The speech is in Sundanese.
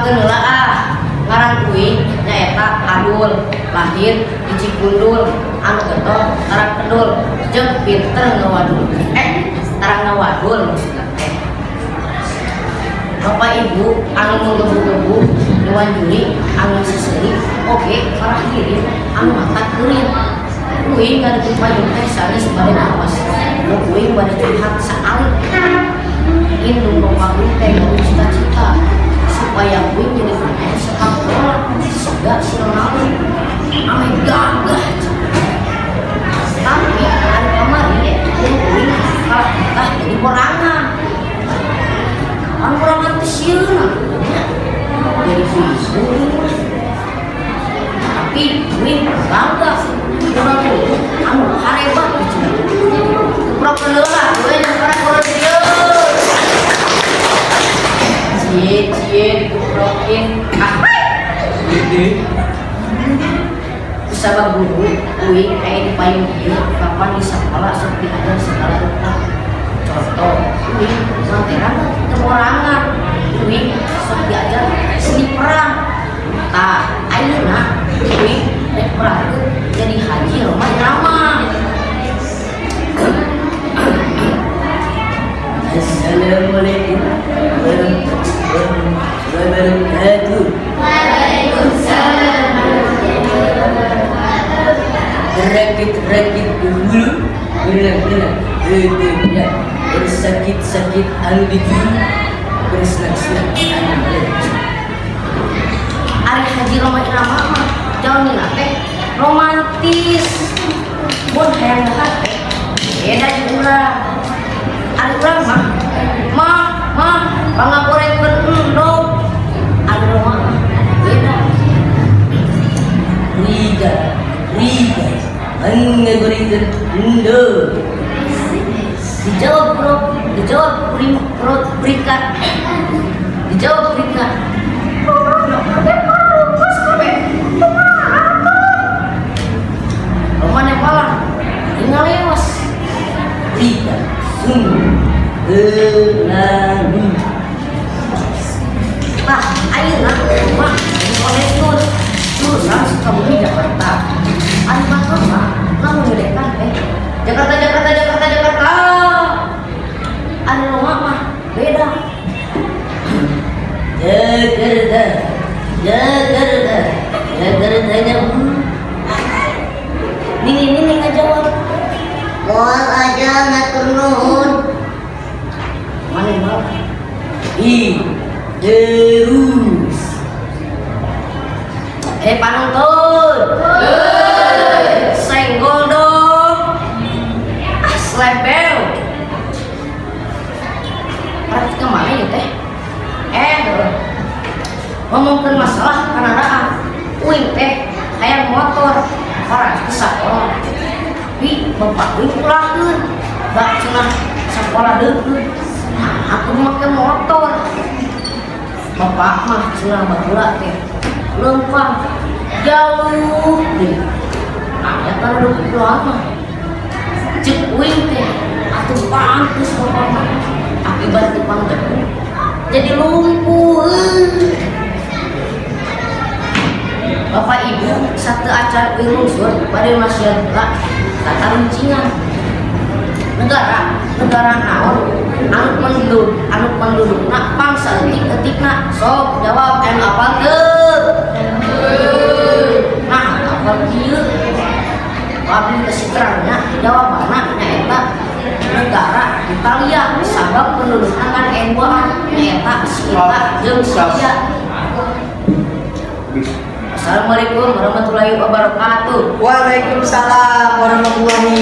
Tepangkeun heula ah. Ngaran uing nyaeta Adul, lahir di Cikundul, anu getol tarang kendul, jeung pinter ngawadul. Tarang ngawadul maksudna teh. Bapak Ibu anu menggebu-gebu dewan juri anu seseri oge parah diri anu mata keurin. Uing ngadeukeut payung teh sanes bade naos. Nu uing bade curhat saalit. Indung bapak uing teh gawe cita-cita supaya uing jadi pemain sepak bola siga si Ronaldo. Ame gagah. Tapi ari kamari uing kalah tah jadi borangan. Kawan borangan teh sieun nya. Jadi uing mah. Tapi uing bangga Ronaldo anu harebat cenah. Keprok heula we para kurang dieu. Cie cie dikeprokin. Ah. Sabab guru uing aya di payung ieu kapan di sakola sok diajar segala rupa. Contoh uing manteran teu borangan. Uing sok diajar seni perang. Tah ayeuna uing rek perang jadi Haji Rhoma Irama. Assalamualaikum warahmatullahi wabarakatuh. Waalaikumsalam. Rakit-rakit dulu, berenang-berenang, berenang, bersakit-sakit anu dijuru, bersenang-senang anu lecu. Ari Haji Rhoma Irama mah jalmina teh romantis. Mun hayang dahar teh beda jeung urang. Ari urang mah mah mah pangagorengkeun endog. Ari Rhoma mah beda. Riga, riga, ngagorengkeun endog. Dijawab bro, dijawab perut berikat. Dijawab berikat. Rhoma malah ngalewas. Riga, sungguh berlalu. Nah, ayeuna Rhoma konektur jurusan Sukabumi Jakarta. Ari motor mah lamun ngedekan teh Jakarta Jakarta Jakarta Jakarta. Ari Rhoma mah beda. Jakarta, Jakarta, Jakartanya. Nini nini ngajawab. Moal aja ngatur nuhun. Mana malah? Ih, terus. Panonton. Senggol dong. Ah, slepel. Praktik kemana ya teh? Ngomongkeun masalah kendaraan. Uing teh hayang motor orang ke sakola. Tapi bapak uing ulahkeun. Bak cenah sakola deukeut. Nah, aku make motor. Bapak mah cenah baheula teh leumpang jauh deui. Aya kana 20 kiloan mah. Ceuk uing teh atuh pantes bapak mah akibat tukang jagung jadi lumpuh. Bapak ibu satu acara uing lungsur bade masihan heula kata runcingan. Negara negara naon anu penduduk anu pendudukna pangsa leutik-leutikna sok jawab anu apal teu? Nah apal kieu abdi kasih terangnya jawabanna nyaeta negara Italia sabab pendudukna ngan emboan nyaeta si Ita jeung si Ia. Assalamualaikum warahmatullahi wabarakatuh. Waalaikumsalam warahmatullahi